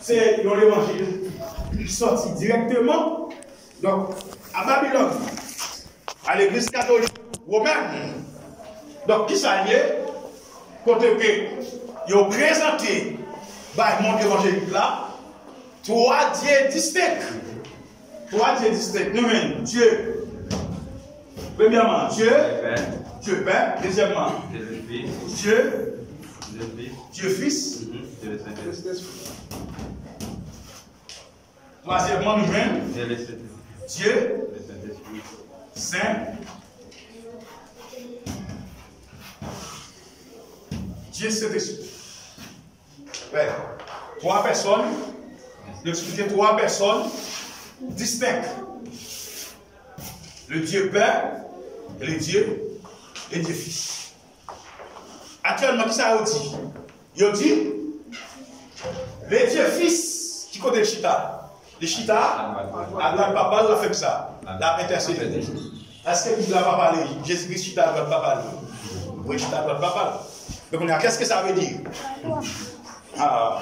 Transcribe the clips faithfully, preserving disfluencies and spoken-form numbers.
Se yon levanjil ki sòti dirèkteman, donk, a Babilòn, a legliz katolik womèn. Donk, kisa l ye? Kote ke yo prezante bay mond evanjelik la twa Dye distenk. Twa Dye distenk. Nou jwenn Dye. Premyèman, Dye, Dye Pè. Dezyèmman, Dye Fis. Dye Fis. Twazyèmman, nou jwenn Dye Sen. Dye Sentespri. Twa pèsòn, nou eksplike twa pèsòn distenk. Le Dieu Père, le Dieu, le Dieu Fils. Aktyèlman, kisa yo di? Yo di, le Dieu Fils, ki kote l chita? Li chita adwat papa l, l ap fè kisa? L ap entèsede. Èske Bib la pa pale Jezi Kris chita adwat papa l? Wi, chita adwat papa l. Men kounye a, qu'est-ce que ça veut dire? Ah.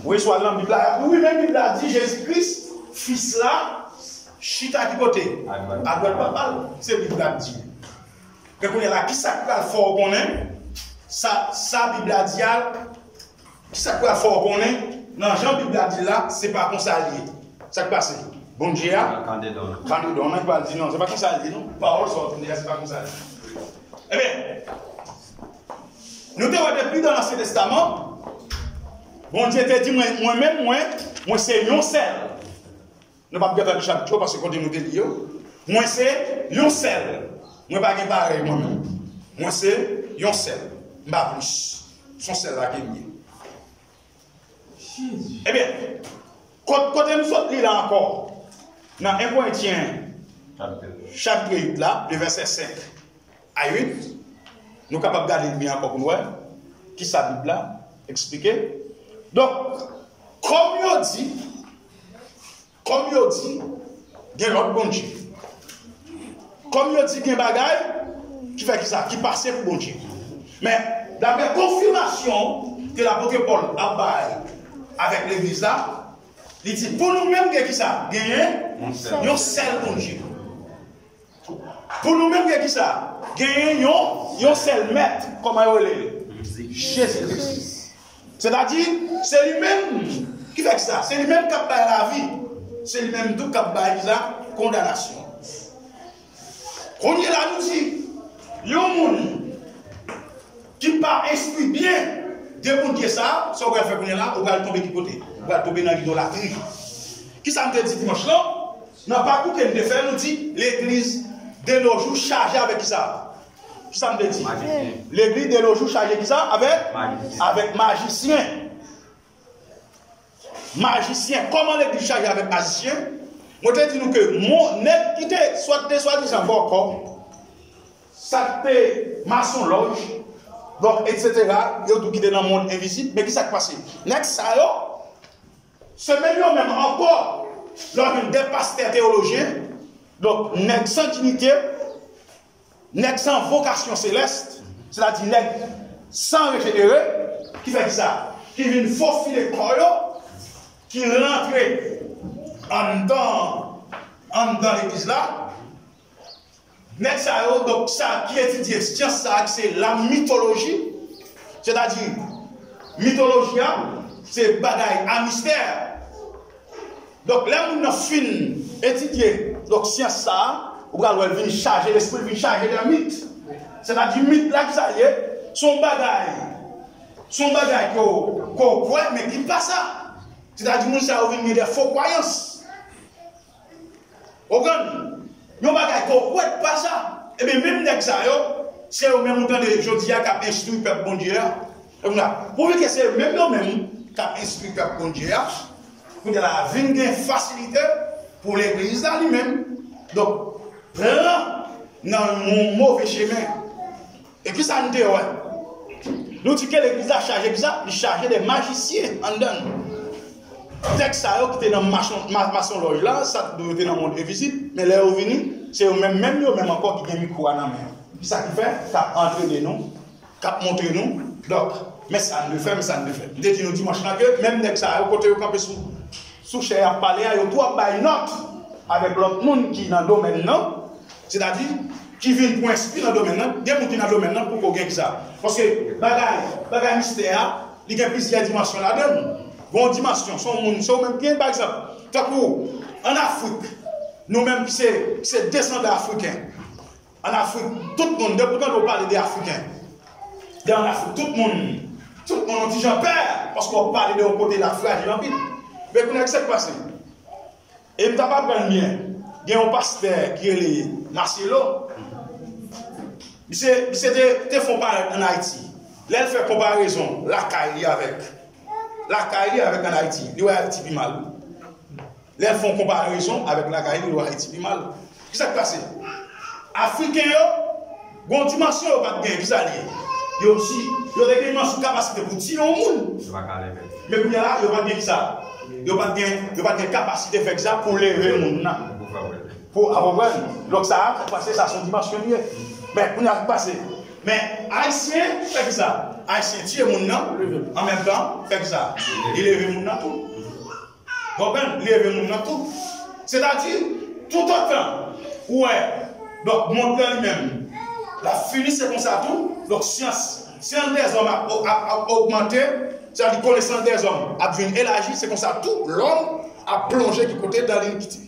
Wi, swa nan Bib la, wi, men Bib la di Jezi Kris, Fis la, chita ki kote? Adwat papa l. Se Bib la di. Men kounye a la, kisa k pral fè w konnen sa, sa Bib la di a? Kisa k pral fè w konnen nan jan Bib la di l la, se pa konsa l ye? Sa k pase? Bondye a kanpe dan w nan, ki pral di non, se pa konsa l ye non. Pawòl sa w tande a, se pa konsa l ye. Ebyen, nou te wè depi nan Ansyen Testaman, Bondye te di, mwen, mwen menm, mwen, mwen se yon sèl. Nou p ap gentan li chapit yo, paske kote nou te li yo. Mwen se yon sèl. Mwen pa gen parèy mwen menm. Mwen se yon sèl. M pa plis. Se yon sèl la ke m ye. Ebyen, kot-, kote nou sot li la ankò? Nan en Korentyen, chapit uit la, de vèsè senk a uit, nou kapab gade li byen ankò pou n wè kisa Bib la eksplike. Donk, kòm yo di, kòm yo di, gen lòt Bondye. Kòm yo di gen bagay ki fè kisa? Ki pase pou Bondye. Men, daprè konfimasyon ke lapot Pòl ap bay avèk legliz la, li di, pou nou menm gen kisa? Genyen yon sèl Bondye. Pou nou menm gen kisa? Genyen yon, yon sèl mèt, kòman yo rele l? Jezi Kris. Sètadi, se li menm ki fè kisa? Se li menm k ap bay lavi. Se li menm tou k ap bay kisa? Kondanasyon. Kounye la nou di, yon moun ki pa enstwi byen de Bondye sa, sa w pral fè kounye la, ou pral tonbe ki kote? Ou pral tonbe nan idolatri. Kisa m te di dimanch lan? Nan pakou ke n te fè, nou di, legliz de nos jours chaje avèk kisa? Kisa m te di? Majisyen. Legliz de nos jours chaje kisa? Avèk? Majisyen. Avèk majisyen. Majisyen. Kòman legliz chaje avèk majisyen? Mwen te di nou ke mon, nèg ki te, swa te swadizan vòkò, sa k te masonlòj, donk, etsetera, yo tou ki te nan mond envizib. Men kisa k pase? Nèg sa yo, se menm yo menm ankò, lè w jwenn de pastè teyolojyen, donk, nèg san dinite, nèg san vokasyon selès, sètadi nèg san rejenere, ki fè kisa? Ki vin fofile kò yo, ki rantre anndan, anndan legliz la. Nèg sa yo, donk, sa ki etidye syans sa a, ki se la mitoloji, sètadi mitoloji a, se bagay a mistè. Donk, lè moun nan fin etidye, donk, syans sa a, ou pral wè l vin chaje, lespri l vin chaje de mit. Sètadi mit la, ki sa l ye? Se yon bagay, se yon bagay ke w, ke w kwè, men ki pa sa. Sètadi moun sa yo vin gen de fo kwayans. Ou konprann? Yon bagay ke w kwè pa sa. Ebyen, menm nèg sa yo, se yo menm ou tande jodi a k ap enstwi pèp Bondye a. Donk la, pouvi ke se yo menm yo menm k ap enstwi pèp Bondye a, kounye a la vin gen fasilite pou legliz la li menm, donk, pran nan yon move chemen. E kisa n te wè? Nou di ke legliz la chaje kisa? Li chaje de majisyen anndan l. Tèks sa yo ki te nan mason-, ma-, masonlòj la, sa k yo te nan mond envizib, men lè yo vini, se yo menm, menm yo menm ankò ki gen mikwo a nan men yo. Kisa ki fè? K ap antrene nou, k ap montre nou. Donk, Men sa n dwe fè, men sa n dwe fè. M te di nou dimanch lan ke menm nèg sa yo, kote yo kanpe sou, sou chè y ap pale a, yo tou ap bay nòt avèk lòt moun ki nan domèn nan, sètadi ki vin pou enskri nan domèn nan. Gen moun ki nan domèn nan poko gen kisa. Paske bagay, bagay mistè a, li gen plizyè dimansyon ladan l. Gon dimansyon, se yon moun, se ou menm ki gen, pa egzanp, tankou ann Afrik, nou menm ki se, ki se desandan afriken. Ann Afrik, tout moun, depi w tande w pale de Afriken, de ann Afrik, tout moun, tout moun yon ti jan pè, paske w ap pale de yon kote la frajil anpil. Men kounye a, kisa k pase? E m t ap aprann byen, gen yon pastè ki rele Marcelo. Misye, misye te, te fè yon parèt ann Ayiti. Lè l fè konparezon lakay li avèk, lakay li avèk ann Ayiti, li wè Ayiti pi mal. Lè l fè yon konparezon avèk lakay li, li wè Ayiti pi mal. Kisa k pase? Afriken yo, gon dimansyon yo pa t gen, kisa l ye? Yo si, yo te gen dimansyon kapasite pou tiye yon moun. Yo pa ka leve. Men kounye a la, yo pa t gen kisa? Yo pa t gen, yo pa t gen kapasite fè kisa pou leve moun nan. Pou fè wè. Pou, a konprann? Donk sa a, sa k pase, sa se yon dimansyon li ye. Men kounye a, sa k pase? Men Ayisyen fè kisa? Ayisyen tiye moun nan, an menm tan, fè kisa? Li leve moun nan tou. Konprann? Leve moun nan tou. Sètadi, toutotan ou wè, donk, mond lan li menm, l ap fini, se konsa tou. Donk, syans, syans dèzòm ap, ap, ap ogmante, sètadi konesans dèzòm ap vin elaji, se konsa tou lòm ap plonje ki kote? Dan linikite.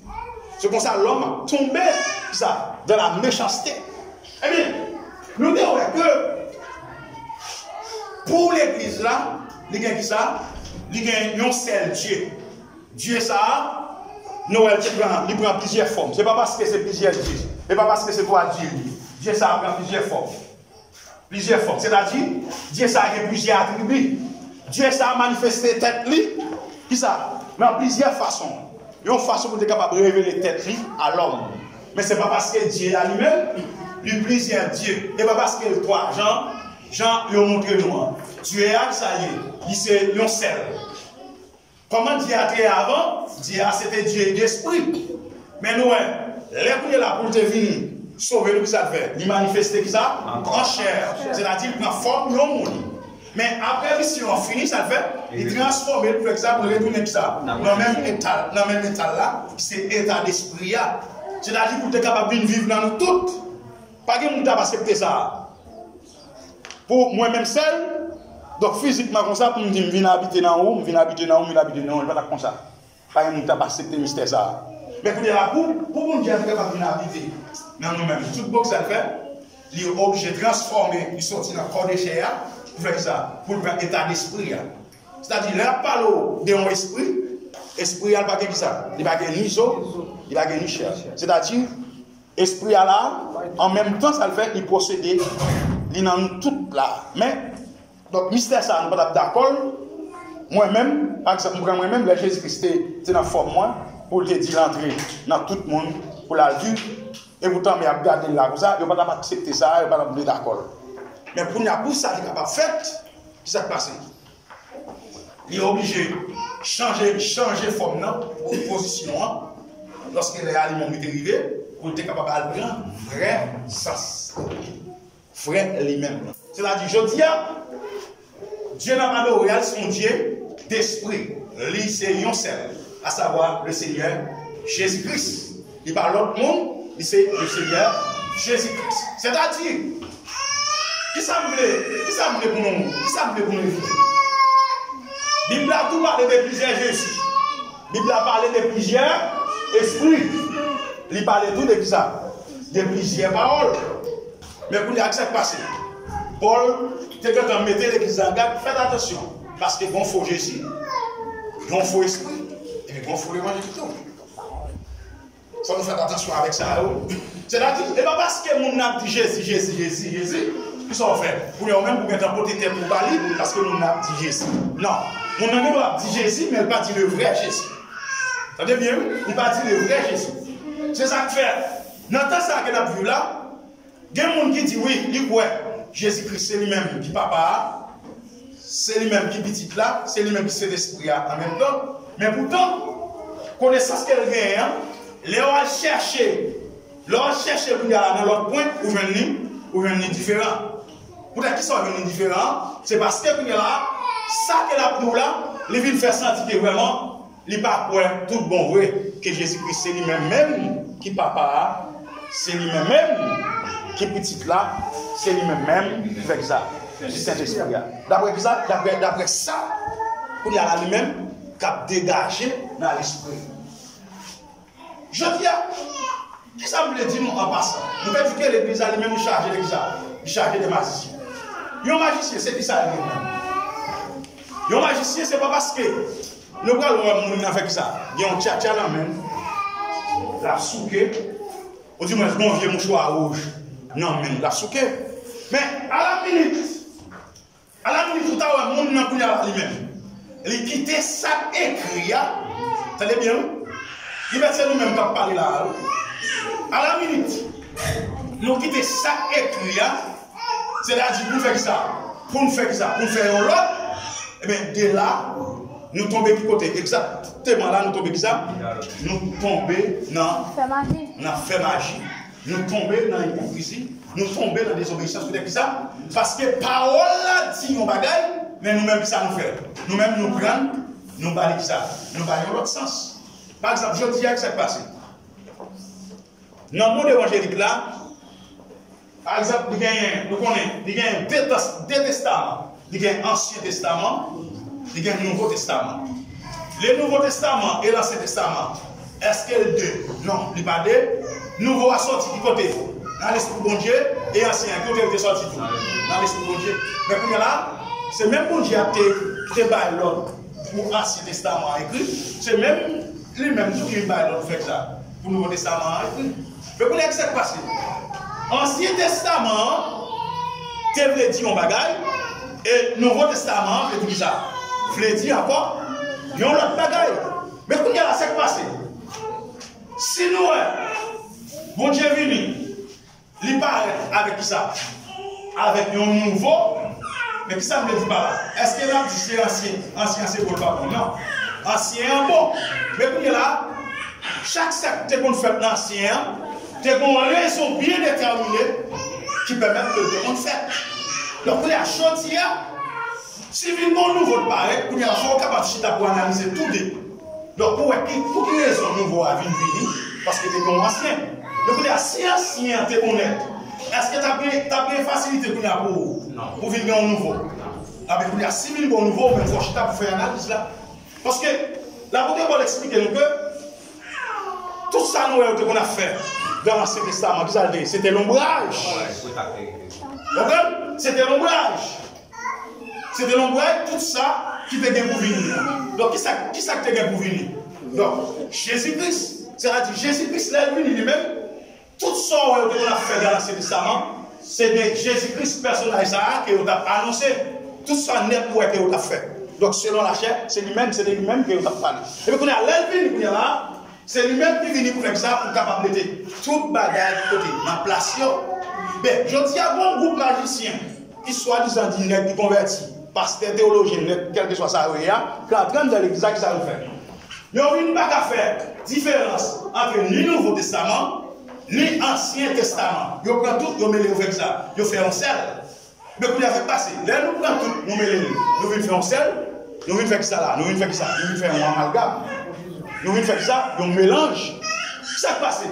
Se konsa lòm ap tonbe, kisa? Dan la mechanste. Ebyen, nou te wè ke pou legliz la, li gen kisa? Li gen yon sèl Dye. Dye sa a, nou wè l te pran, li pran plizyè fòm. Se pa paske se plizyè Dye. Se pa paske se twa Dye li ye. Dye sa a pran plizyè fòm. Plizyè fòm. Sètadi, Dye sa a gen plizyè atribi. Dye sa a manifeste tèt li, kisa? Nan plizyè fason. Yon fason pou l te kapab revele tèt li a lòm. Men se pa paske Dye a li menm, li plizyè Dye. E pa paske l twa, jan, jan yo montre nou an. Dye a, kisa l ye? Li se yon sèl. Kòman Dye a te ye avan? Dye a se te Dye despri. Men nou wè, lè kounye a la pou l te vini sove nou, kisa l fè? Li manifeste kisa? An chè. Sètadi, li pran fòm yon moun. Men apre misyon an fini, sa l fè? Li transfòme, li fè kisa? Pou l retounen kisa? Nan menm eta, nan menm eta l la, ki se eta despri a. Sètadi, pou l te kapab vin viv nan nou tout. Pa gen moun k t ap aksepte sa. Pou mwen menm sèl, donk fizikman konsa, pou m di m vin abite nan ou, m vin abite nan ou, m vin abite nan ou, li pa t ap konsa. Pa gen moun k t ap aksepte mistè sa a. Men kounye a la, pou, pou Bondye a te kapab vin abite nan nou menm, tout bon sa l fè, li oblije transfòme, li soti nan kò dechè a, pou fè kisa? Pou l pran eta despri a. Sètadi, lè l ap pale w de yon espri, espri a, li pa gen kisa? Li pa gen ni zo, li pa gen ni chè. Sètadi, espri a la, an menm tan, sa l fè, li pwosede, li nan nou tout la. Men, donk, mistè sa a, nou pa t ap dakò l. Mwen menm, pa egzanp, m pran mwen menm, lè Jezi Kris te, te nan fòm mwen, pou l te di l antre nan tout moun, pou l al di, e poutan, men ap gade l la konsa, yo pa t ap aksepte sa, yo pa t ap vle dakò l. Men kounye a, pou sa te kapab fèt, kisa k pase? Li oblije chanje, chanje fòm nan, pozisyon an, lòske lè a li menm li te rive, pou l te kapab al pran vrè sans li, vrè li menm nan. Sètadi, jodi a, Dye n ap adore a, se yon Dye despri. Li se yon sèl, asavwa le Senyè Jezi Kris. Li pa lòt moun, li se le Senyè Jezi Kris. Sètadi, kisa m vle, kisa m vle pou nou, kisa m vle pou nou evite? Bib la tou pale de plizyè Jezi. Bib la pale de plizyè espri. Li pale tou de kisa? De plizyè pawòl. Men kounye a, kisa k pase? Pòl te gentan mete legliz la an gad, fèt atansyon. Paske gon fo Jezi, gon fo espri, epi gon fo levanjil tou. Fò nou fè atansyon avèk sa yo. Sètadi, e pa paske moun nan ap di Jezi, Jezi, Jezi, Jezi, ki sa w fè? Kounye a ou menm, ou gentan pote tèt ou ba li, paske moun nan ap di Jezi. Non. Moun nan gen dwa ap di Jezi, men l pa di le vrè Jezi. Tande byen, wi. Li pa di le vrè Jezi. Se sa k fè, nan tan sa a ke n ap viv la, gen moun ki di, wi, li kwè Jezi Kris se li menm ki Papa a, se li menm ki Pitit la, se li menm ki Sentespri a an menm tan. Men poutan, konesans ke l genyen an, lè w al chèche, lè w al chèche kounye a la nan lòt pwen, ou jwenn li, ou jwenn li diferan. Poutèt ki sa w jwenn li diferan an? Se paske kounye a la, sa ke l ap di w la, li vin fè santi ke vrèman, li pa kwè tout bon vre ke Jezi Kris se li menm menm ki Papa a, se li menm menm ki Pitit la, se li menm menm ki fè kisa? Ki Sentespri a. Daprè kisa? Daprè, daprè sa, kounye a la li menm k ap degaje nan lespri. Jodi a, kisa m vle di nou an pasan? Nou te di ke legliz la li menm li chaje de kisa? Li chaje de majisyen. Yon majisyen, se kisa l ye menm? Yon majisyen, se pa paske nou pral wè moun nan fè kisa? Gen yon tchatcha nan men l, l ap souke, oudimwens, gen yon vye mouchwa wouj nan men l, l ap souke. Men, alaminit, alaminit, ou ta wè moun nan kounye a la li menm, li kite sa k ekri a, tande byen, wi. Li mèt se nou menm k ap pale la a, wi. Alaminit, nou kite sa k ekri a, sètadi pou n fè kisa? Pou n fè kisa? Pou n fè yon lòt, ebyen, de la, nou tonbe ki kote? Egzakteman la, nou tonbe kisa? Nou tonbe nan, fè maji. Nan fè maji. Nou tonbe nan ipokrizi, nou tonbe nan dezobeyisans. Poutèt kisa? Paske pawòl la di yon bagay, men nou menm, kisa nou fè? Nou menm, nou pran, nou ba li kisa? Nou ba li yon lòt sans. Pa egzanp, jodi a, kisa k pase? Nan mond evanjelik la, pa egzanp, li genyen, nou konnen, li genyen de tas-, de testaman. Li gen Ansyen Testaman, li gen Nouvo Testaman. Le Nouveau Testament et l'Ancien Testament, èske l de? Non, li pa de. Nouvo a sòti ki kote? Nan Lespri Bondye. E ansyen an, ki kote l te sòti tou? Nan Lespri Bondye. Men kounye a la, se menm Bondye a te, ki te bay lòd pou Ansyen Testaman an ekri, se menm li menm tou ki vin bay lòd pou fè sa, pou Nouvo Testaman an ekri. Men kounye a, ki sa k pase? Ansyen Testaman an te vle di yon bagay, e Nouvo Testaman an vle di kisa? Vle di ankò yon lòt bagay. Men kounye a la, sa k pase? Si nou wè Bondye vini, li parèt avèk kisa? Avèk yon nouvo. Men kisa m vle di pa la? Èske n ap di se ansyen, ansyen an se bon, l pa bon? Non. Ansyen an bon. Men kounye a la, chak sa k te konn fèt nan ansyen an, te gen yon rezon byen detèmine ki pèmèt ke l te konn fèt. Donk, kounye a, jodi a, si vin gen yon nouvo k parèt, kounye a, fò w kapab chita pou analize tou de. Donk, pou wè ki, pou ki rezon nouvo a vin vini, paske te gen yon ansyen. Men kounye a, si ansyen an te onèt, èske t ap gen, t ap gen fasilite kounye a pou, pou vin gen yon nouvo? Enben, kounye a, si vin gen yon nouvo, ou menm fò w chita pou fè analiz la. Paske, lapot Pòl eksplike nou ke tout sa nou wè yo te konn ap fè nan Ansyen Testaman, ki sa l te ye? Se te lonbraj. Konprann? Se te lonbraj. Se te lonbraj tout sa ki te gen pou vini an. Donk, kisa, kisa ki te gen pou vini? Donk, Jezi Kris, sètadi Jezi Kris, lè l vini li menm, tout sa w wè yo te konn ap fè nan Ansyen Testaman, se de Jezi Kris, pèsonaj sa a, ke yo t ap anonse. Tout sa nèt ou wè ke yo t ap fè. Donk, selon lachè, se li menm, se de li menm ke yo t ap pale. Epi kounye a, lè l vini, kounye a la, se li menm ki vini pou fè sa, pou kapab mete tout bagay kote, nan plas yo. Men, jodi a, gen yon gwoup majisyen ki swadizan di nèg ki konvèti, pastè, teyolojyen, nèg, kèlkeswa sa yo ye a, ki antre anndan legliz la, kisa yo fè? Yo vin pa ka fè diferans ant ni Nouvo Testaman, ni Ansyen Testaman. Yo pran tout, yo mele, yo fè kisa? Yo fè yon sèl. Men kounye a, sa k pase? Lè nou pran tout, nou mele l, nou vin fè yon sèl, nou vin fè kisa la? Nou vin fè kisa? Nou vin fè yon amalgam. Nou vin fè kisa? Yon melanj. Sa k pase?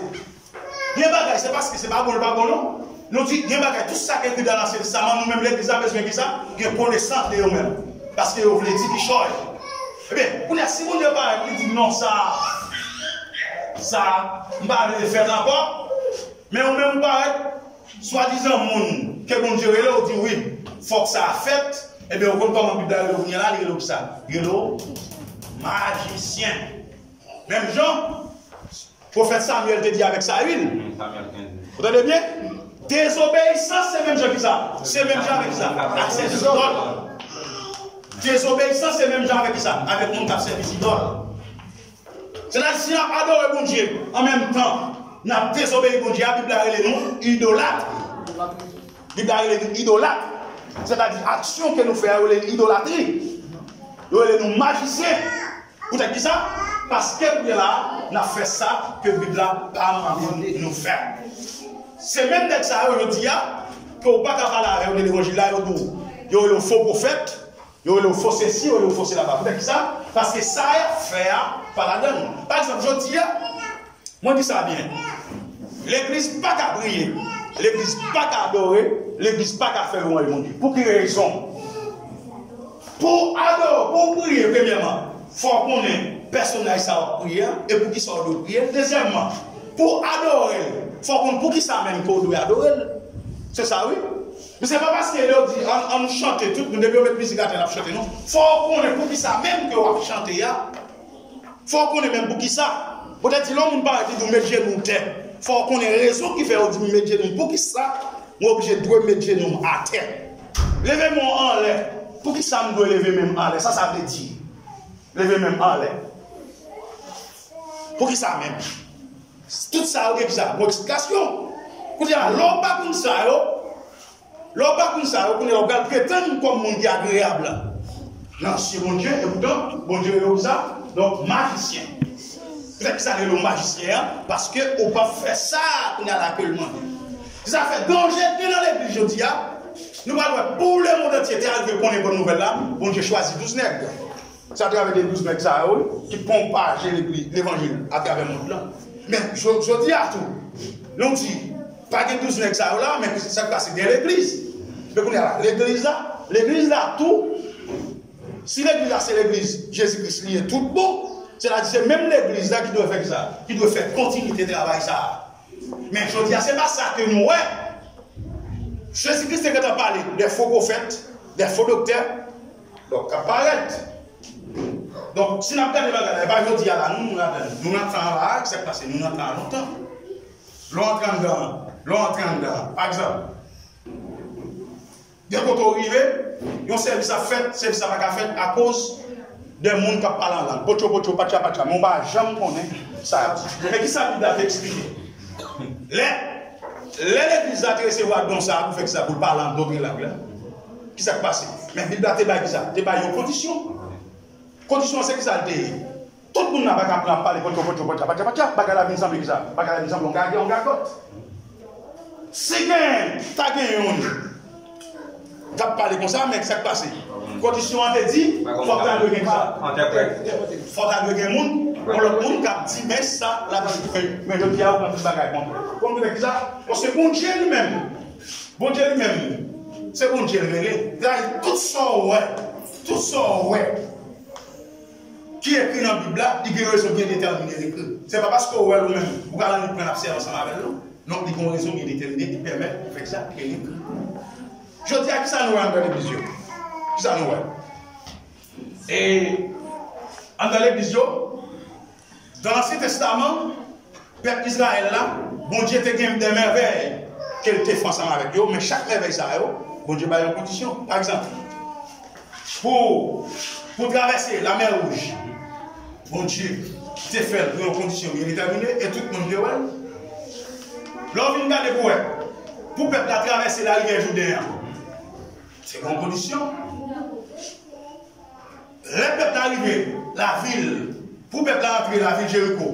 Gen bagay, se paske se pa bon, li pa bon, non. Nou di, gen bagay, tout sa k ekri nan Ansyen Testaman, nou menm legliz la bezwen kisa? Gen konesans de yo menm. Paske yo vle di kichòy. Ebyen, kounye a, si Bondye parèt, li di, "Non, sa, sa, m pa vle fèt ankò." Men ou menm ou parèt, swadizan moun ke Bondye rele, ou di, "Wi, fòk sa fèt." Ebyen, ou konn kòman Bib la rele w kounye a la, li rele w kisa? Li rele w majisyen. Menm jan, Pwofèt Samyèl te di avèk Sayil. Ou tande byen? Dezobeyisans se menm jan ki sa? Se menm jan avèk ki sa? Ak sèvis idòl. Dezobeyisans se menm jan avèk ki sa? Avèk moun k ap sèvi idòl. Sètadi, si n ap adore Bondye, an menm tan, n ap dezobeyi Bondye a, Bib la rele nou idolat. Bib la rele nou idolat. Sètadi, aksyon ke nou fè a, yo rele l idolatri. Yo rele nou majisyen. Poutèt kisa? Paske kounye a la, n ap fè sa ke Bib la pa mande nou fè. Se menm nèg sa yo, jodi a, ke ou pa ka pale avè yo de levanjil la, yo di w, yo rele w fo pwofèt, yo rele w fo sesi, yo rele w fo sela. Poutèt ki sa? Paske sa y ap fè a pa ladan l. Pa egzanp, jodi a, mwen di sa byen. Legliz pa ka priye, legliz pa ka adore, legliz pa ka fè lwanj Bondye. Pou ki rezon? Pou w adore, pou w priye, premyèman, fò w konnen pèsonaj sa w ap priye a, e pou ki sa w dwe priye l. Dezyèmman, pou w adore l, fò w konn pou ki sa menm ke w dwe adore l. Se sa, wi. Men se pa paske lè yo di, "Ann, ann chante," tout moun, depi yo met mizik atè, l ap chante, non. Fò w konnen pou ki sa menm ke w ap chante a. Fò w konnen menm pou ki sa. Poutèt di lè yon moun parèt, li di w, "Met jenou w tè." Fò w konnen rezon ki fè yo di m met jenou m. Pou ki sa mwen oblije dwe met jenou m atè? Leve men w anlè. Pou ki sa m dwe leve men m anlè? Sa sa vle di? Leve men m anlè. Pou ki sa menm? Tout sa yo gen ki sa? Bon, eksplikasyon. Kounye a, lè w pa konn sa yo, lè w pa konn sa yo, kounye a, w pral pretann kòm moun ki agreyab nan zye Bondye, e poutan, Bondye rele w ki sa? Donk, majisyen. Poutèt ki sa rele w majisyen an? Paske ou p ap fè sa kounye a la ke l mande. Se sa fè danje gen nan legliz jodi a. Nou pral wè pou lemonn antye te arive konnen bòn nouvèl la, Bondye chwazi douz nèg. Se atravè de douz nèg sa yo, wi, ki pwopaje legliz, levanjil atravè mond lan. Men, jo-, jodi a tou, nou di, pa gen douz nèg sa yo la, men sa k pase gen legliz. Men kounye a la, legliz la, legliz la tou, si legliz la se legliz Jezi Kris li ye tout bon, sètadi se menm legliz la ki dwe fè ki sa, ki dwe fè kontinite travay sa a. Men jodi a, se pa sa ke nou wè. Jezi Kris te gentan pale de fo pwofèt, de fo doktè, donk, k ap parèt. Donk, si n ap gade bagay la, e pa jodi a la, nou, nou ladan l. Nou nan tan an la, sa k pase, nou nan tan an lontan. Lè w antre anndan, lè w antre anndan, pa egzanp, gen kote w rive, yon sèvis ap fèt, sèvis la pa ka fèt akoz de moun k ap pale an lang. Potcho, potcho, patcha, patcha, men w pa janm konnen sa y ap di. Men ki sa Bib la te eksplike? Lè, lè legliz la te resevwa don sa a pou fè ki sa, pou l pale an dòt lang la, ki sa k pase? Men Bib la te bay ki sa? Te bay yon kondisyon. Kondisyon an se ki sa l te ye? Tout moun nan pa ka pran ap pale potcho, potcho, potcha, patcha, patcha. Bagay la vin sanble ki sa? Bagay la vin sanble yon gagè, yon gagòt. Si gen, ta gen youn k ap pale konsa, men sa k pase? Kondisyon an te di, fòk ta dwe gen ki sa? Fòk ta dwe gen moun, yon lòt moun k ap di, men sa l ap di. Men, men jodi a, ou pran tout bagay kontre. Konn ki sa? Paske Bondye li menm, Bondye li menm, se Bondye l rele. Tout sa w wè, tout sa w wè ki ekri nan Bib la, li gen rezon byen detèmine l ekri. Se pa paske w wè l ou menm, ou pral annik pran l ap sèvi ansanm avè l, non. Non, li gen rezon byen detèmine ki pèmèt li fè sa, ki ekri. Jodi a, ki sa nou wè anndan legliz yo? Ki sa nou wè? E anndan legliz yo, nan Ansyen Testaman, pèp Izrayèl la, Bondye te gen de mèvèy ke l te fè ansanm avèk yo, men chak mèvèy sa yo, Bondye bay yon kondisyon. Pa egzanp, pou, pou travèse Lamè Wouj, Bondye te fè l pou yon kondisyon byen detèmine, e tout moun te wè l. Lè w vin gade pou wè, pou pèp la travèse larivyè Jouden an, se gen yon kondisyon. Lè pèp la rive lavil, pou pèp la antre lavil Jeriko,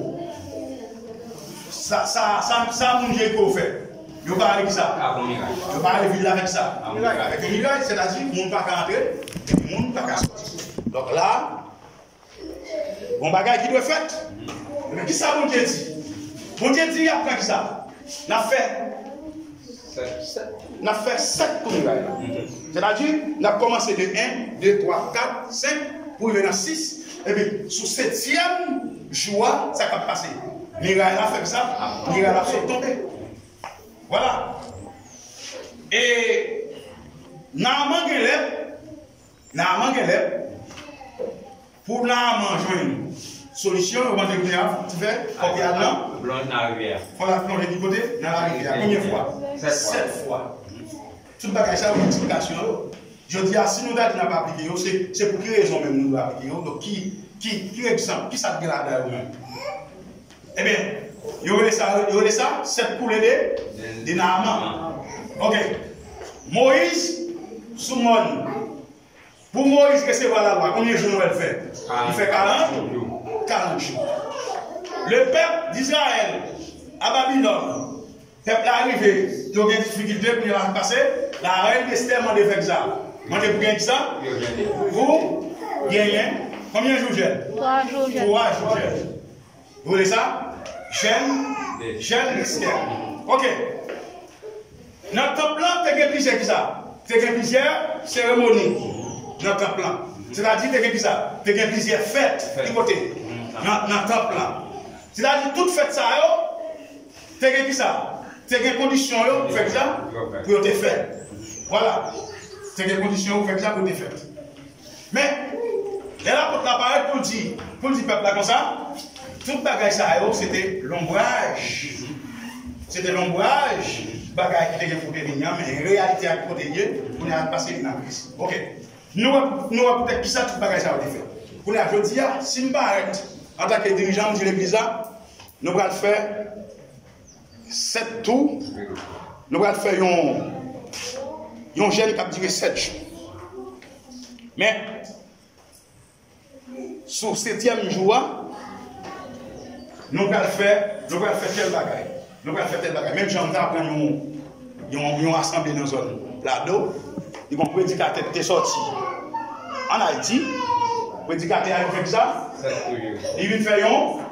sa, sa, sa, sa moun Jeriko fè? Yo pare ki sa? Avèk yon miray. Yo pare vil la avèk sa? Avèk yon miray. Avèk yon miray, sètadi moun pa ka antre, epi moun pa ka sòti. Donk la, gon bagay ki dwe fèt. Men ki sa Bondye di? Bondye di y ap pran ki sa? N ap fè N ap fè sèt kou miray la. Sètadi, n ap kòmanse de en, de, twa, kat, senk, pou rive nan sis. Epi, sou setyèm jou a, sa k ap pase? Miray la fè sa, miray la sot tonbe. Vwala. E Naaman genlè, Naaman genlè, pou Naaman jwenn solisyon, yo mande kounye a, fòk li fè, fòk li al nan, plonje nan rivyè a. Fòk l al plonje ki kote? Nan larivyè a. Konbyen fwa? Sèt fwa. Sèt fwa. Tout bagay sa yo gen eksplikasyon yo. Jodi a, si nou ta di n ap aplike yo, se, se pou ki rezon menm nou dwe aplike yo? Donk, ki, ki, ki egzanp? Ki sa k gen ladan yo menm? Ebyen, yo rele sa, yo rele sa sèt koulè de, de Naaman. Oke. Moyiz sou mòn. Pou Moyiz resevwa lalwa, konbyen jou nou wè l fè? Li fè karant, karant jou. Le peuple d'Israël à Babylone, Pèp la rive, yo gen difikilte, kounye a la pase, la rèn Estè mande fè kisa? Mande pou gen kisa? Pou genyen. Konbyen jou jèn? Twa jou jèn. Twa jou jèn. Ou rele sa? Jèn, jèn Estè. Ok. Nan tanp lan, te gen plizyè kisa? Te gen plizyè seremoni nan tanp lan. Sètadi, te gen kisa? Te gen plizyè fèt. Ki kote? Nan, nan tanp lan. Sètadi, tout fèt sa yo, te gen kisa? Te gen kondisyon yo pou fè kisa? Pou yo te fèt. Vwala. Te gen kondisyon yo pou fè kisa? Pou yo te fèt. Men, lè lapot la parèt pou l di, pou l di pèp la konsa, tout bagay sa yo, se te lonbraj. Se te lonbraj bagay ki te gen pou te vini an, men reyalite a ki kote l ye, kounye a pase vin an Kris. Ok. Nou wè, nou wè poutèt kisa tout bagay sa yo te fèt. Kounye a, jodi a, si m parèt antanke dirijan, m di legliz la, nou pral fè sèt tou, nou pral fè yon, yon jèn k ap dire sèt jou. Men, sou setyèm jou a, nou pral fè, nou pral fè tèl bagay. Nou pral fè tèl bagay. Menm jan m ta pran yon, yon, yon asanble nan zòn Lado, li gon predikatè ki te sòti ann Ayiti. Predikatè a vin fè kisa? Li vin fè yon,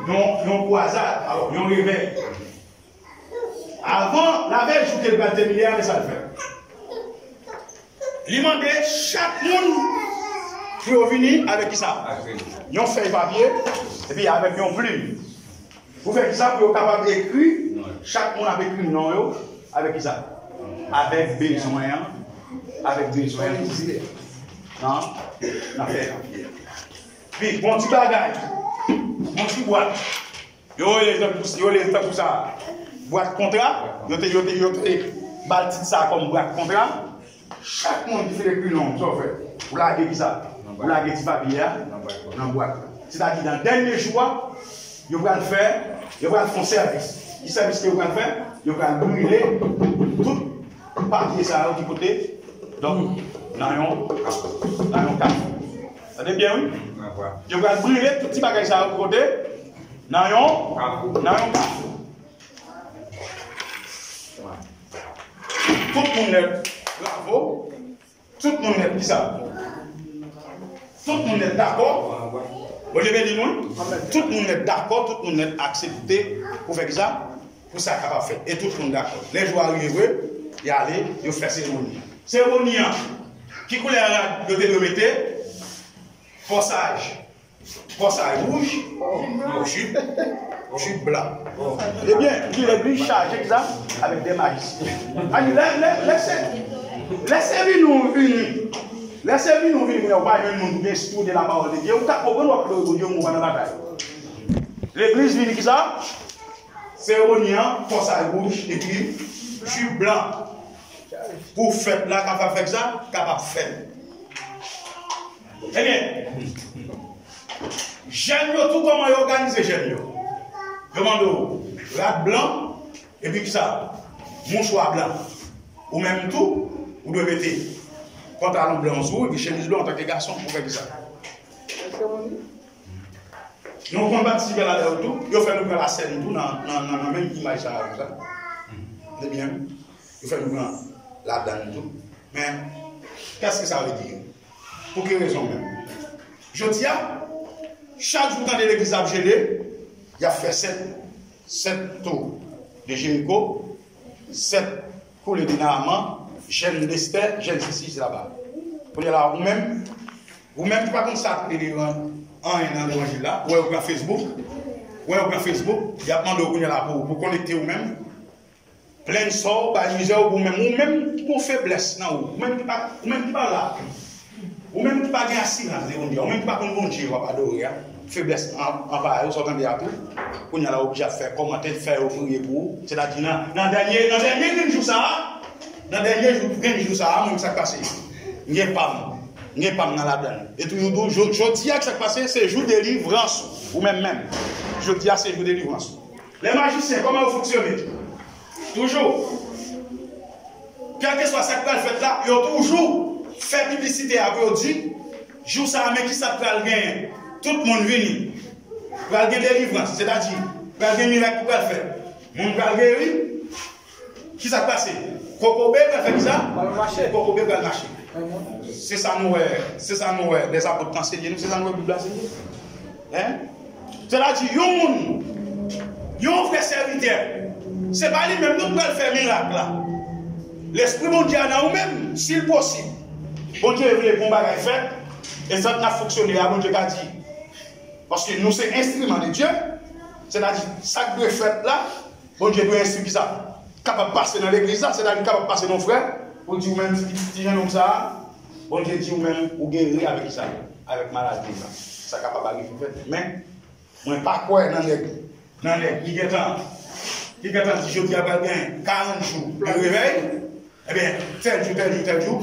yon, yon kwazad, alò, yon revèy. Avan lavèy jou ke l pral temine a, men sa l fè. Li mande chak moun pou yo vini avèk kisa? Yon fèy papye, epi avèk yon plim. Pou fè kisa? Pou yo kapab ekri, chak moun ap ekri non yo, avèk kisa? Avèk bezwen an, avèk bezwen an ki nan, nan fèy papye a. Epi, gon ti bagay, gon ti bwat. Yo rele tankou, yo rele tankou sa, bwat kontra. Yo te, yo te, yo te ba l tit sa kòm bwat kontra. Chak moun ki fin ekri non w, sa w fè? Ou lage kisa? Ou lage ti papye a nan bwat la. Sètadi, nan dènye jou a, yo pral fè, yo pral fè yon sèvis. Ki sèvis ke yo pral fè? Yo pral brile tout papye sa yo ki kote? Donk, nan yon, nan yon kafou. Tande byen, wi. Yo pral brile tout ti bagay sa yo ki kote? Nan yon, nan yon kafou. Tout moun nèt, bravo. Tout moun nèt, kisa? Tout moun nèt dakò. Bondye beni nou, wi. Tout moun nèt dakò, tout moun nèt aksepte pou fè kisa? Pou sa kapab fèt. E tout moun dakò. Lè jou a rive vre, y ale, yo fè seremoni an. Seremoni an, ki koulè rad yo te dwe mete? Kòsaj. Kòsaj wouj, jip, jip blan. Ebyen, ki legliz chaje kisa? Avèk de majisyen. Ani, lè, lè, lè se, lè se vini w vini, lè se vini w vini, kounye a ou pa jwenn moun pou gen espri de la parole de Dieu, ou ka konprann w ap adore Bondye, ou pa nan batay. Legliz vini kisa? Seremoni an, kòsaj wouj, epi jip blan. Pou fèt la kapab fè kisa? Kapab fèt. Ebyen, jèn yo tou, kòman yo òganize jèn yo? Yo mande w rad blan, epi kisa? Mouchwa blan. Ou menm tou, ou dwe mete pantalon blan sou ou, epi chemiz blan antanke gason, pou fè kisa? Nou konn patisipe ladan yo tou, yo fè nou pran lasèn tou nan, nan, nan, nan menm imaj sa a, konsa. Ebyen, yo fè nou pran ladan tou. Men, kèske sa vle di? Pou ki rezon menm? Jodi a, chak jou w tande legliz ap jene, y ap fè sèt, sèt tou de Jeriko, sèt koule de Naaman, jèn Estè, jèn sesi, sela. Kounye a la, ou menm, ou menm ki pa konn sa k rele an-, anyen nan levanjil la, ou wè yo pran Facebook, ou wè yo pran Facebook, y ap mande w kounye a la pou, pou konekte ou menm. Plenn sò w, bay mizè w pou ou menm. Ou menm ki gon feblès nan ou. Ou menm ki pa, ou menm ki pa la. Ou menm ki pa gen asirans de Bondye a. Ou menm ki pa konn Bondye w ap adore a. Feblès an, anvayi w, sa w tande a tou. Kounye a la, ou oblije ap fè kòmantè, fè yo priye pou ou. Sètadi, nan, nan dènye, nan dènye grenn jou sa a, nan dènye jou, grenn jou sa a, mwen, sa k pase? M gen pa m. M gen pa m nan ladann. E toujou, tou, jo-, jodi a, sa k pase? Se jou delivrans ou. Ou menm menm. Jodi a, se jou delivrans ou. Lè majisyen, kòman yo fonksyone? Toujou, kèlkeswa sa k pral fèt la, yo toujou fè piblisite a pou yo di, jou sa a, men ki sa k pral genyen. Tout moun vini. Pral gen delivrans, sètadi, pral gen mirak ki pral fèt. Moun pral geri, Kisa k pase? Kokobe pral fè kisa? Pral mache. Kokobe pral mache. Se sa nou wè, se sa nou wè, lèzapot te anseye nou, se sa nou wè Bib la anseye. Hein? Sètadi, yon moun, yon vrè sèvitè, se pa li menm non k pral fè mirak la. Lespri Bondye a nan ou menm, si l posib. Bondye vle pou yon bagay fèt, e sa n ap fonksyone a, Bondye ka di, paske nou se enstriman de Dye, sètadi, sa k dwe fèt la, Bondye dwe enstwi ki sa kapab pase nan legliz la, sètadi kapab pase nan yon frè, pou di ou menm ti, ti jennonm sa a, Bondye di ou menm ou geri avèk ki sa, avèk maladi sa. Sa kapab arive fèt, men mwen pa kwè nan nèg, nan nèg ki gentan, ki gentan di jodi a pral gen karant jou de revèy, ebyen, tèl jou, tèl jou, tèl jou,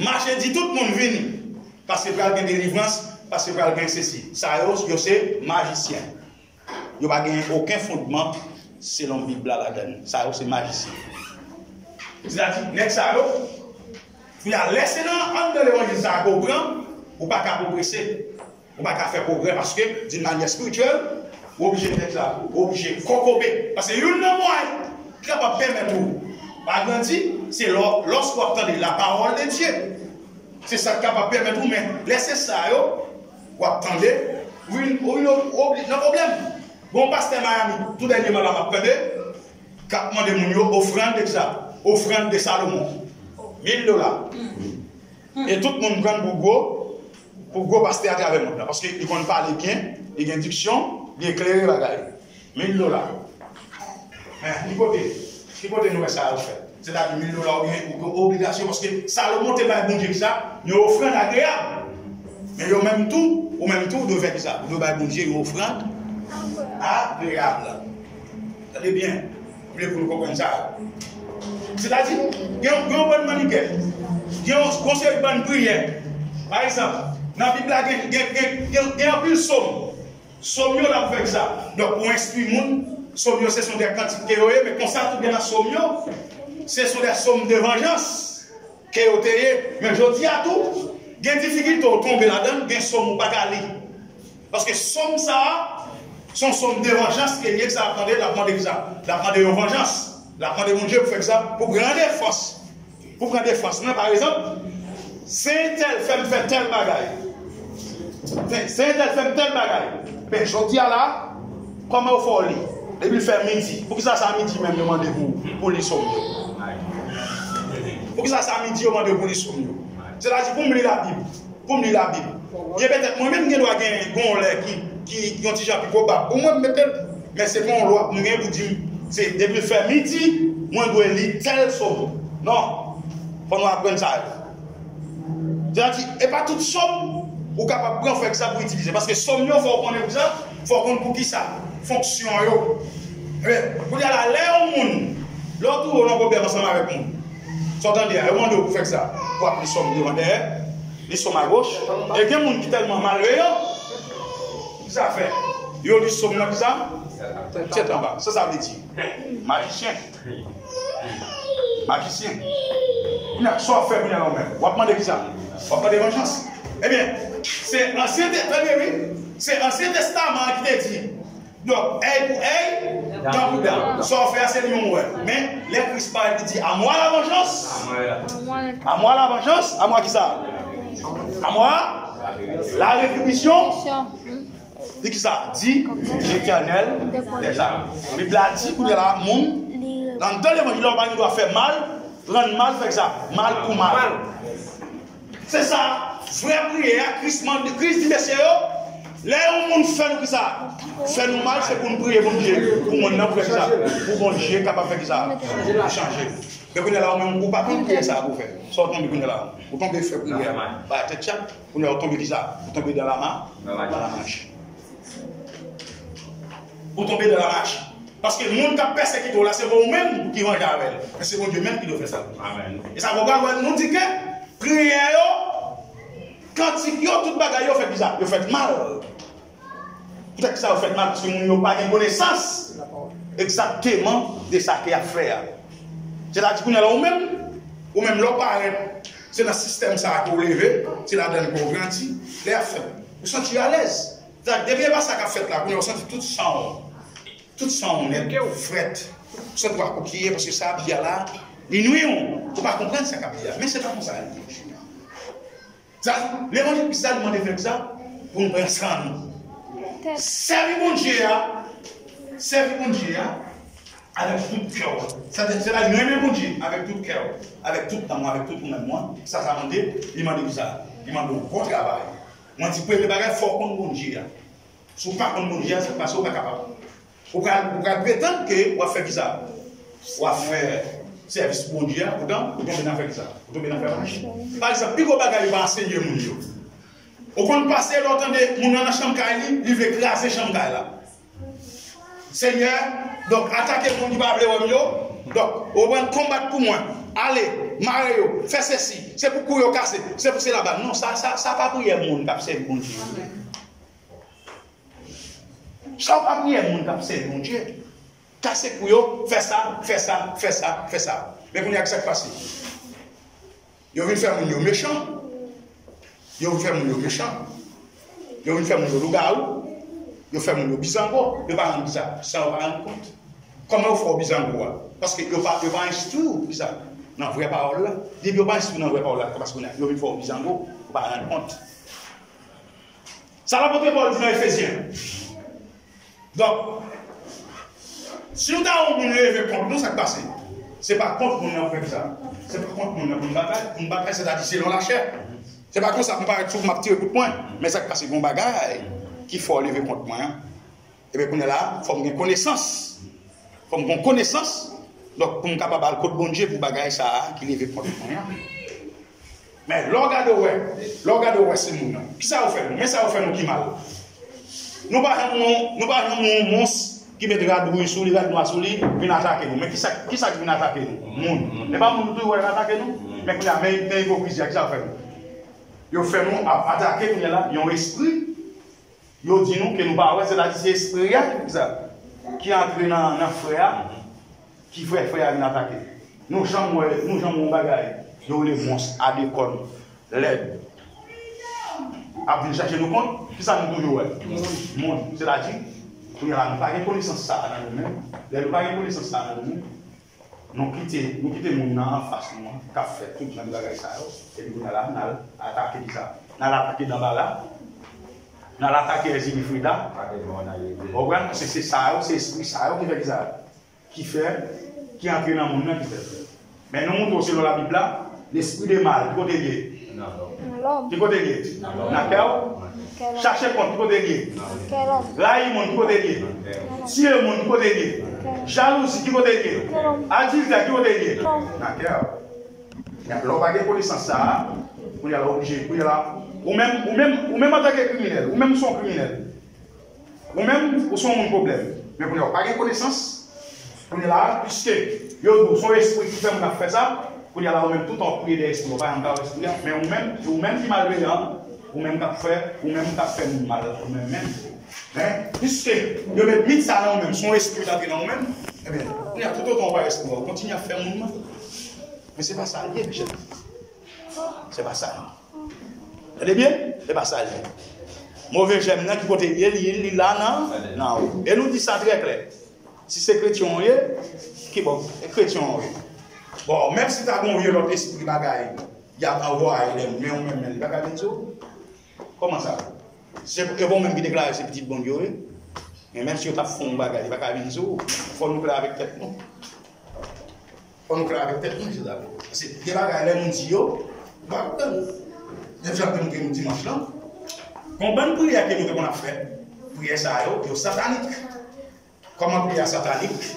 mache di tout moun vini, paske pral gen delivrans, paske pral gen sesi. Sa yo, yo se majisyen. Yo pa gen okenn fondman selon Bib la ladan l. Sa yo se majisyen. Sètadi, nèg sa yo, kounye a, lè se nan anndan levanjil sa a ke w pran, ou pa ka pwogrese. Ou pa ka fè pwogrè paske, d'une manière spirituelle, ou oblije fè sa, ou oblije kokobe. Paske youn nan mwayen ki kapab pèmèt ou agrandi, se lò, lòske w ap tande la parole de Dieu. Se sa k kapab pèmèt ou, men lè se sa yo, w ap tande, ou vin, ou vin obli-, nan pwoblèm. Gon pastè Miami, tou dènyèman la m ap tande, k ap mande moun yo ofrann de sa, ofrann de Salomon. Mil dola. E tout moun pran l pou gwo, pou gwo pastè atravè mond lan. Paske li konn pale byen, li gen diksyon, li eklere bagay. Mil dola. Men, ki kote? Ki kote nou wè sa yo fèt? Sètadi mil dola oubyen ou gen obligasyon, paske Salomon te bay Bondye ki sa? Yon ofrann agreyab. Men yo menm tou, ou menm tou, ou dwe fè ki sa? Ou dwe bay Bondye yon ofrann agreyab. Tande byen. M vle pou nou konprann sa. Sètadi, gen, gen yon bann mannikè. Gen yon, yon seri bann priyè. Pa egzanp, nan Bib la, gen, gen, gen, gen, gen anpil sòm. Sòm yo la pou fè ki sa? Donk, pou enstwi moun, sòm yo se son de kantik ke yo ye, men konsa tou gen nan sòm yo, se son de sòm de vanjans ke yo te ye. Men jodi a tou, gen difikilte ou tonbe ladan l, gen sòm ou pa ka li. Paske sòm sa a, se yon sòm de vanjans ke l ye, ki sa l ap mande, l ap mande ki sa? L ap mande yon vanjans. L ap mande Bondye pou fè ki sa? Pou pran defans. Pou pran defans mwen, pa egzanp, se entèl fè m fè tèl bagay. Se, se entèl fè m tèl bagay. Men jodi a la, kòman yo fè w li? Depi l fè midi. Poukisa sa midi menm yo mande pou, pou li sòm yo? Poukisa sa midi yo mande pou li sòm yo? Sètadi pou m li Labib. Pou m li Labib. Byen petèt mwen menm gen dwa gen, gen yon lè ki, ki yon ti jan pi kobab pou mwen, m mete l. Men se pa yon lwa pou m gen pou di m, se depi l fè midi, mwen dwe li tèl sòm. Non. Fò nou aprann sa yo. Sètadi, e pa tout sòm ou kapab pran fè ki sa pou itilize. Paske sòm yo, fò w konnen pou sa, fò w konn pou ki sa, fonksyon yo. Men, kounye a la, lè yon moun, lè w twouve w nan pwoblèm ansanm avèk moun, sa w tande a, yo mande w pou fè ki sa, pou ap li sòm devan dèyè, li sòm agoch. E gen moun ki tèlman malveyan, ki sa fè? Yo li sòm nan ki sa? Tèt anba. Sa sa vle di? Majisyen. Majisyen. Kounye a, sa w ap fè kounye a la ou menm? W ap mande ki sa? W ap mande vanjans. Ebyen, se Ansyen Te-, tande wi, se Ansyen Testaman an ki te di, donk, èy pou èy, dan pou dan. Sa w fè a, se li menm ou wè. Men, lè Kris parèt, li di, à moi la vengeance. À moi la vengeance. À moi ki sa? À moi la rétribution. Di ki sa? Di Letènèl dèzame. Bib la di, kounye a la, moun, anndan levanjil la, ou pa gen dwa fè mal, rann mal, fè ki sa? Mal pou mal. Se sa, vrè priyè a, Kris mande, Kris di mesye yo, lè yon moun fè nou ki sa? Fè nou mal, se pou nou priye Bondye, pou moun nan pou fè ki sa? Pou Bondye kapab fè ki sa? Chanje. Men kounye a la, ou menm, ou pa konn priyè sa pou fè. Sa w tonbe kounye a la? Ou tonbe fè priyè, ba tèt chat. Kounye a, ou tonbe ki sa? Ou tonbe dans la ma-, dans la marche. Ou tonbe dans la marche. Paske moun k ap pèsekite w la, se pa ou menm ki ranje avè l. Men se Bondye menm ki dwe fè sa. Amèn. E sa fè w pral wè nou di ke priyè yo, kantik yo, tout bagay yo fèt ki sa? Yo fèt mal. Poutèt ki sa yo fèt mal? Paske moun yo pa gen konesans egzakteman de sa ke y ap fè a. Sètadi kounye a la, ou menm, ou menm lè w parèt, se nan sistèm sa a ke w leve, se ladan l ke w grandi. Lè y ap fè, ou santi alèz. Sètadi depi e pa sa k ap fèt la, kounye a ou santi tout san w, tout san w nèt, frèt. Sòt w a kokiye, paske sa ap di a la, li nwi w. Ou pa konprann sa k ap di a. Men se pa konsa l ye. Sa, levanjil Kris la, li mande fè sa pou n pran san nou. Sèvi Bondye a, sèvi Bondye a avèk tout kè w. Sètadi, renmen Bondye avèk tout kè w, avèk tout nanm ou, avèk tout ou menm ou an. Sa, sa mande, li mande kisa? Li mande yon bon travay. Mwen di, premye bagay, fò w konn Bondye a. Si w pa konn Bondye a, sa k pase, ou pa kapab. Ou pral, ou pral pretann ke w ap fè kisa? W ap fè sèvis pou Bondye a, poutan ou tonbe nan fè kisa? Ou tonbe nan fè mach. Pa egzanp, pi gwo bagay yo pa ansenye moun yo. Ou konn pase lè w tande moun nan nan chanm kay li, li vle kraze chanm kay la. Senyè, donk, atake moun ki pa vle wè m yo. Donk, ou pran konbat pou mwen. Ale, mare yo, fè sesi. Se pou kou yo kase, se pou se laba. Non, sa, sa, sa pa priyè moun k ap sèvi Bondye. Sa w pa priyè moun k ap sèvi Bondye. Kase kou yo, fè sa, fè sa, fè sa, fè sa. Men kounye a, ki sa k pase? Yo vin fè moun yo mechan. Yo vin fè moun yo mechan. Yo vin fè moun yo lougawou. Yo fè moun yo bizango. Yo pa rann kisa? Sa yo pa rann kont. Kòman yo fè w bizango a? Paske yo pa, yo pa enstwi w kisa? Nan vrè pawòl la. Depi yo pa enstwi w nan vrè pawòl la, se paske yo vin fè w bizango. Ou pa rann kont. Sa lapot Pòl di nan Efezyen. Donk, si nou ta wè yon moun leve kont nou, sa k pase? Se pa kont moun nan pou fè sa. Se pa kont moun nan pou n batay, pou n batay, sètadi selon lachè. Se pa konsa pou m parèt sou m ap tire kout pwen. Men sa k pase, gen yon bagay ki fè w leve kont mwen an. Ebyen, kounye a la, fò m gen konesans. Fò m gen konesans, donk, pou m kapab al kot Bondye pou bagay sa a ki leve kont mwen an. Men lè w gade w wè, lè w gade w wè se moun nan. Kisa yo fè nou? Men sa yo fè nou ki mal. Nou pa janm wè, nou pa janm wè yon mons ki met rad wouj sou li, rad nwa sou li, vin atake nou. Men kisa, kisa ki vin atake nou? Moun. E pa moun nou tou wè vin atake nou? Men kounye a, men, men ipokrizi a, kisa yo fè nou? Yo fè nou ap atake kounye a la, yon espri. Yo di nou ke nou pa wè, sètadi se espri a ki fè sa, ki antre nan, nan frè a, ki fè frè a vin atake. Nou janm wè, nou janm wè yon bagay yo rele mons a de kòn, lèd, ap vin chache nou kont? Kisa nou toujou wè? Moun. Sètadi, kounye a la, nou pa gen konesans sa a nan nou menm. Lè nou pa gen konesans sa a nan nou menm, Nou kite, nou kite moun nan anfas nou an k ap fè tout jan de bagay sa yo. Epi kounye a la, n al atake kisa? N al atake Danbala. N al atake Èzili Frida. Ou konprann? Paske se sa yo, se espri sa yo ki fè kisa? Ki fè, ki antre nan moun nan, ki fè. Men nou montre w selon Labib la, lespri de mal, ki kote l ye? Nan lòm. Ki kote l ye? Nan kè w? Nan kè lòm. Chache kont, ki kote l ye? Nan kè lòm. Rayi moun, ki kote l ye? Nan kè lòm. Tiye moun, ki kote l ye? Nan kè lòm. Jalouzi, ki kote l ye? Nan kè lòm. Adiltè, ki kote l ye? Nan kè lòm. Nan kè w. Lè w pa gen konesans sa a, kounye a la w oblije, kounye a la, ou menm, ou menm, ou menm antanke kriminèl, ou menm se yon kriminèl. Ou menm, ou se yon moun pwoblèm. Men kounye a, ou pa gen konesans. Kounye a la, piske yo di w se yon espri ki fè moun ap fè sa, kounye a la, ou menm, toutan w ap priye dèyè espri a, ou pa janm ka wè espri a, men ou menm, ou menm ki malveyan, ou menm k ap fè, ou menm k ap fè moun mal, ou menm menm. Men, piske yo met mit sa nan ou menm, se yon espri k antre nan ou menm, ebyen, kounye a, toutotan w pa wè espri a, ou kontinye ap fè moun mal. Men se pa sa l ye, mechè. Se pa sa. Tande byen, se pa sa l ye. Move jèm nan, ki kote l ye, li, li la nan, nan ou. E nou di sa trè klè. Si se kretyen w ye, ki bò, e kretyen w ye. Bon, menm si ta gen yon vye lòt espri bagay, y ap anvwaye lè men w menm, men li pa ka vin sou ou. Kòman sa? Se, e bon menm ki deklare se pitit Bondye w ye. Men menm si yo t ap fè yon bagay, li pa ka vin sou ou. Fò nou klè avèk tèt nou. Fò nou klè avèk tèt nou, mesye dam. Paske gen bagay lè moun di yo, ou pa konprann. Menm jan ke nou te di dimanch lan, gon bann priyè ke nou te konn ap fè, priyè sa yo, yo satanik. Kòman priyè a satanik?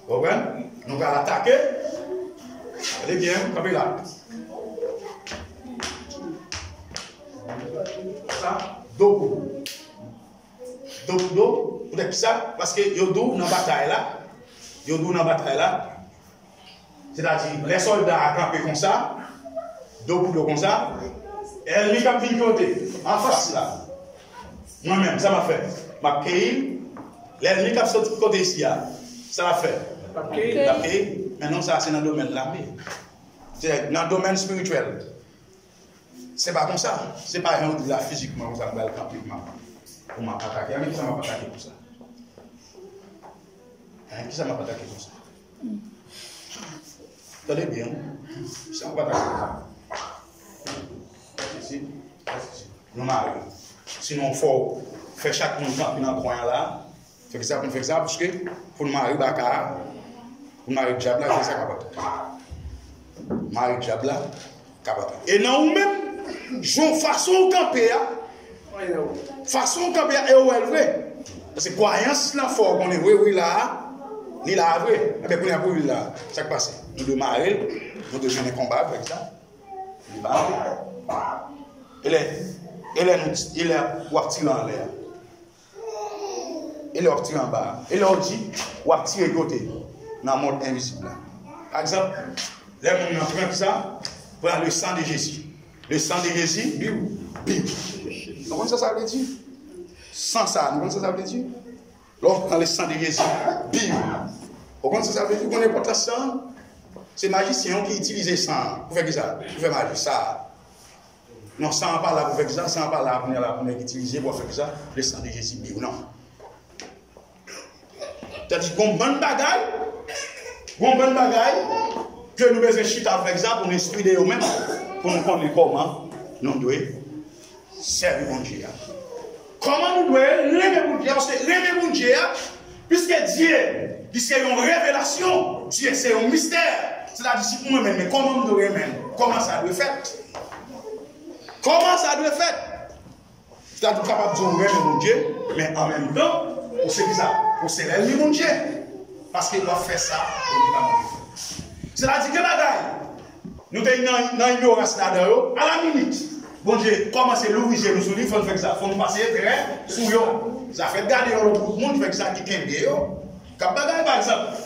Ou konprann? Nou pral atake. Tande byen, kanpe la. Sa, do pou do. Do pou do, poutèt kisa? Paske yo di w nan batay la, yo di w nan batay la, sètadi, lè sòlda a kanpe konsa, do pou do konsa, ènmi k ap vin kote, anfas la, mwen menm, sa m ap fè? M ap keyi l. Lènmi k ap sot kote isi a, sa l ap fè? L ap keyi. L ap keyi. Men non, sa a se nan domèn lame. Se nan domèn espirityèl. Se pa konsa. Se pa jan ou di la fizikman konsa, m pral kanpe, m ap, pou m ap atake. Anben, kisa m ap atake konsa? Hein, kisa m ap atake konsa? Tande byen, wi. Sa pa ta. Si, si nou mare. Sinon, fò fè chak moun kanpe nan kwen an la. Fè sa pou n fè sa, paske pou n mare baka a, pou n mare dyab la, fè sa kapab. Mare dyab la, kapab. E nan ou menm, jan fason w kanpe a, fason w kanpe a, e w wè l vre. Paske kwayans lan fè w konnen vre, wi, la a, li la a vre. Enben, kounye a pou li la a, sa k pase? Nou dwe mare l, nou dwe mennen konba avèk sa. Li pa antre. E lè, e lè nou, e lè w ap tire anlè a. E lè w ap tire anba a. E lè w di, w ap tire kote? Nan mond envizib la. Pa egzanp, lè moun nan pran kisa, pran le sang de Jésus. Le sang de Jésus, biw, biw. Nou konn sa sa vle di? San sa, nou konn sa sa vle di? Lè w pran le sang de Jésus, biw. Ou konn sa sa vle di? Ou konn enpòtans san an? Se majisyen yo ki itilize san an. Pou fè kisa? Pou fè maji sa a. Non, san an pa la pou fè kisa? San an pa la pou nèg la, pou nèg itilize pou fè kisa? Le sang de Jésus, biw, non. Tandis gon bann bagay, gon bann bagay ke nou bezwen chita avèk sa pou nou enstwi de yo menm, pou nou konnen kòman nou dwe sèvi Bondye a. Kòman nou dwe renmen Bondye a? Paske renmen Bondye a, piske Dye, li se yon revelasyon, Dye se yon mistè. Sètadi, si pou mwen menm, men kòman m dwe renmen l? Kòman sa dwe fèt? Kòman sa dwe fèt? Sètadi, ou kapab di ou renmen Bondye, men an menm tan, ou se kisa? Ou se lènmi Bondye. Paske w ap fè sa Bondye pa mande fè. Sètadi, gen bagay, nou te nan, nan inyorans ladan yo, alaminit, Bondye kòmanse louvri je nou sou li, fò n fè kisa? Fò n pase trè sou yo. Sa fèt gade yon lòt gwoup moun, fè kisa? Ki kenbe yo. K ap bagay, pa egzanp,